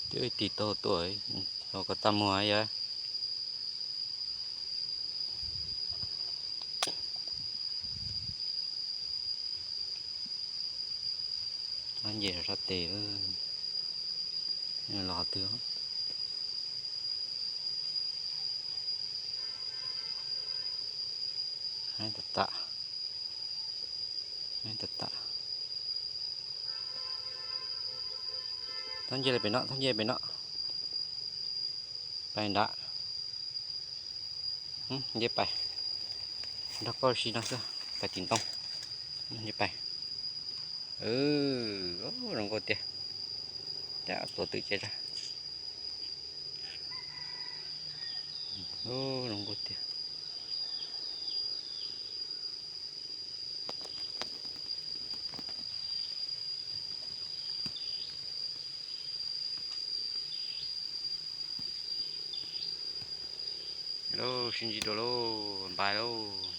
Twb tig tau tuaj, los koj txaj muag yog. Nce sab tes los twg. Haib tag tam, haib tag tam. Txhob nce li pem no, txhob nce pem no. Pais nrad. Nce pais, nrog koj si no xwb, pais tim ntoo. Nce pais. Zoo nkauj tiag. Cab tuav twm ces ra. Zoo nkauj tiag. Lauj, sib ntsib dua lauj, npais lauj.